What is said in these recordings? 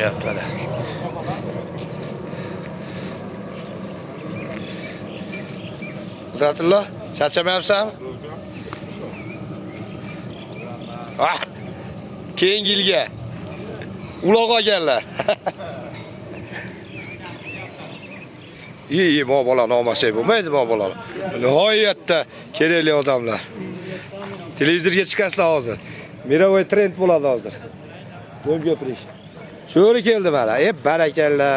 Yonyapti mana. Qudratullo, charchamayapsanmi? Ah! Keyingi yilga uloq olganlar. İyi, bu bolani olmasak bo'lmaydi, bu bolani. Nihoyatda kerakli odamlar. Televizorga chiqasizlar hozir. Mirovoy trend bo'ladi hozir. Do'm ko'prik. So'ri keldi mana. Barakalla.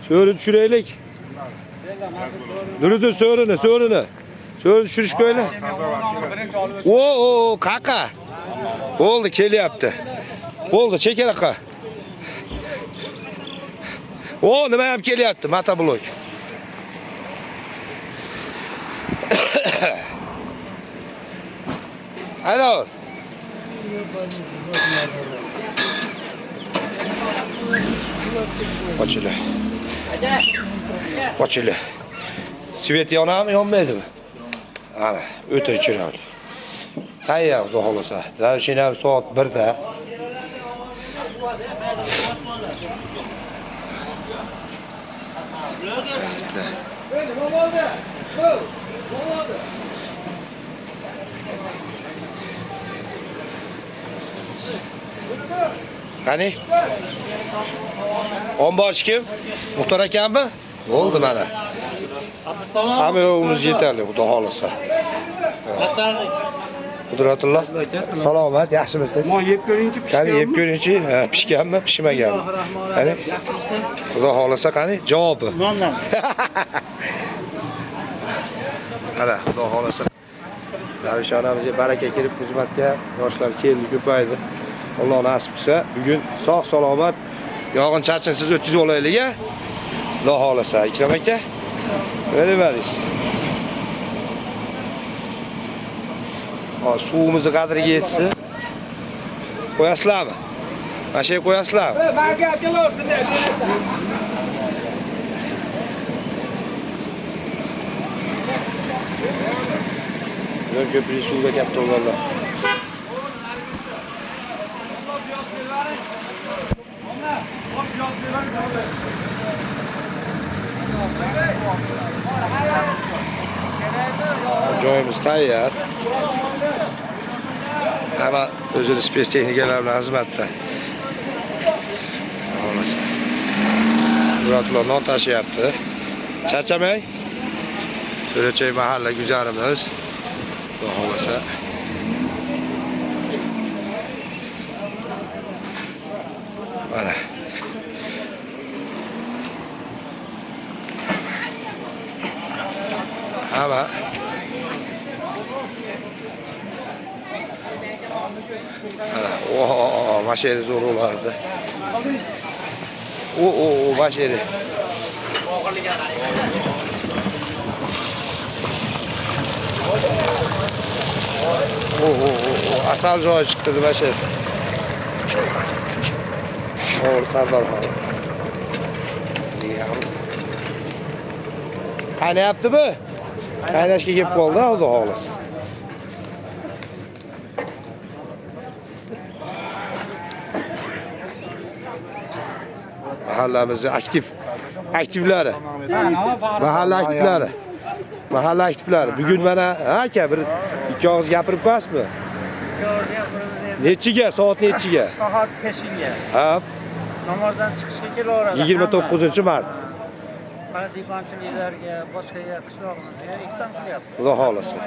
So'ri tushiraylik. Nuriddin so'rini. So'rini tushirish qo'yli. O, qaqa. Bo'ldi, kelyapti. Bo'ldi, chekaraqa. O, nima ham kelyapti? Motoblok. Haydor. Ochili. Ochili. Svet yonadimi, yonmaydimi? Ana, o'ta chiroyli. Tayyor, xudo xolasa. Darshini ham soat 1da. Qani? Omborchi kim? Muxtor akammi? Bo'ldi mana. Hamma yo'g'imiz yetarli, xudo xolasa. Qudratullo, salomat, yaxshimisiz? Mon yeb ko'ringchi, pishganmi? Qani yeb ko'ringchi, ha, pishganmi, pishmaganmi? Qani? Xudo xolasa, qani javobi? Nondan. Ana, xudo xolasa. Darvish onamizga baraka kirib xizmatga yoshlar keldi, ko'paydi. Alloh nasib qilsa, bugun sog' salomat, yog'in chachinsiz o'tkazib olaylik, a? Xudo xolasa, Ikrom aka. Nima demadingiz? Suvimizni qadriga yetsin. Qo'yasizlarmi? Mana shu yerga qo'yasizlarmi? Bugun ko'prik suvga katta o'g'illar. Joyimiz tayyor. Hamma o'zini spets texnikalar bilan xizmatda. Muratullo non tashiyapti. Charchamang. To'rachoy mahalla guzarimiz. Xudo xolasa. Mana. Hamma mana, mana yeri zo'r bo'lardi. Mana yeri. Asal joyi chiqdi mana shu yer. O'g'il Sardorxon. Qaynayaptimi? Qaynashga kelib qoldi, xudo xolasa. Mahallamizning aktivlari. Mahalla aktivlari. Mahalla aktivlari. Bugun mana aka bir ikki og'iz gapirib qo'yasizmi? Nechiga? Soat nechiga? Soat 5ga. Ha. Namozdan chiqishga kelaveradi. 29-mart. Mana dehqonchiliklarga, boshqaga qishlog'imizga ehson qilyapti. Xudo xolasa.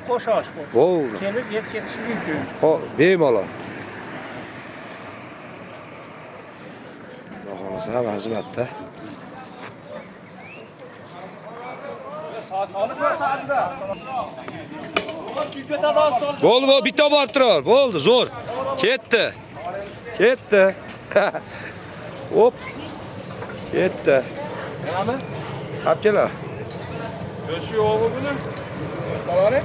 Qo'sh osh bu. Bo'ldi. Kelib yeb ketish mumkin. Xo'p, bemalol. Xudo xolasa hamma xizmatda. Bo'ldi, bo'ldi, bitta borib turar. Bo'ldi, zo'r. Ketdi. Ketdi. Hop. Ketdi. Nima? Olib kelar. Go'sht yo'qmi buni? Salom.